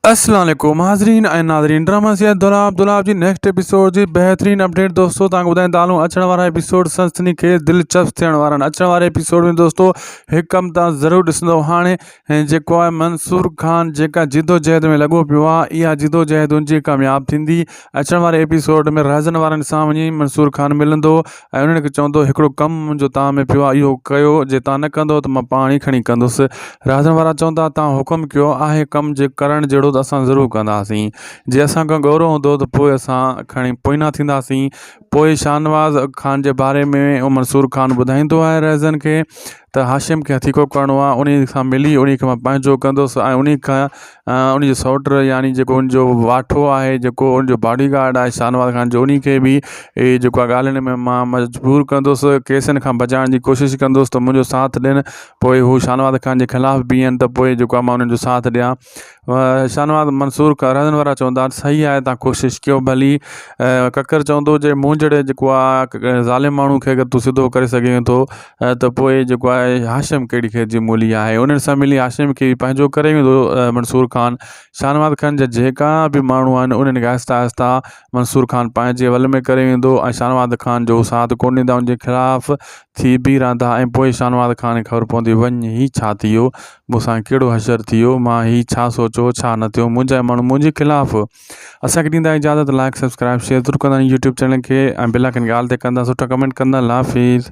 السلام عليڪم حاضرين ۽ ناظرين ڊراما سيريل دولاب دولاب جي نيڪسٽ ايپيسوڊ جي بهترين اپڊيٽ دوستو تان ٻڌائيندا هلون اچڻ وارا ايپيسوڊ سنسني خيز دلچسپ ٿيڻ وارا آهن اچڻ واري ايپيسوڊ ۾ دوستو هڪ ڪم تان ضرور ڏسندو هاڻي جيڪو آهي منصور خان جيڪا جدوجهد ۾ لڳو پيو آهي اها جدوجهد ان جي ڪامياب ٿيندي اچڻ واري ايپيسوڊ ۾ رهزن وارن سان وڃي منصور خان ملندو ۽ انهن کي چوندو هڪڙو ڪم منهنجو تان ۾ پيو آهي اهو ڪيو جي تان نه ڪندو ته مان پاڻ ئي کڻي ڪندس. رهزن وارا چوندا تان حڪم ڪيو آهي ڪم جي ڪرڻ جهڙو ته اسان ضرور ڪنداسين. جي اسان کان ڳورو هوندو ته پوء اسان کڻي پوئنا ٿينداسين. پوء شاهنواز خان جي باري ۾ منصور خان ٻڌائيندو آهي رهزن کي ته هاشم کي هٿيڪو ڪرڻو آهي انهي سان ملي انهي کي مان پنهنجو ڪندس ۽ انهي کان ان جو سئوٽ يعني جيڪو ان جو واٺو آهي جيڪو ان جو باڊي گارڊ آهي شاهنواز خان جو انهي کي به اهي جيڪو آهي ڳالهين ۾ مان مجبور ڪندس ڪيسن کان بچائڻ جي ڪوشش ڪندس ته منهنجو ساٿ ڏين پوء هو شاهنواز خان جي خلاف بيهن ته پوء جيڪو آهي مان انهن جو ساٿ ڏيان شاهنواز منصور رهن وارا چوندا صحيح آهي تان ڪوشش ڪيو ڀلي ڪڪر چوندو جي مون جهڙي جيڪو آهي ظالم ماڻهو کي اگر تون سڌو ڪري سگهين ٿو ته پوء جيڪو آهي هاشم ڪهڙي خير جي مولي آهي انهن سان ملي هاشم کي پنهنجو ڪري ويندو منصور خان شاهنواز خان جا جيڪا به ماڻهو آهن انهن کي آهستي آهستي منصور خان پنهنجي ول ۾ ڪري ويندو ۽ شاهنواز خان جو ساٿ ڪونه ڏيندا ان جي خلاف ٿي بيهي رهندا ۽ پوء شاهنواز خان کي خبر پوندي وڃ هي ڇا ٿي ويو مون سان ڪهڙو حشر ٿي ويو مان هي ڇا سوچيو ڇا نه ٿيو منهنجا ماڻهو منهنجي خلاف اسان کي ڏيندا اجازت لائڪ سبسڪرائب شيئر ضرور ڪندا يوٽيوب چينل کي ۽ بل آئڪن کي آل تي ڪندا سٺا ڪمينٽ ڪندا الله حافظ.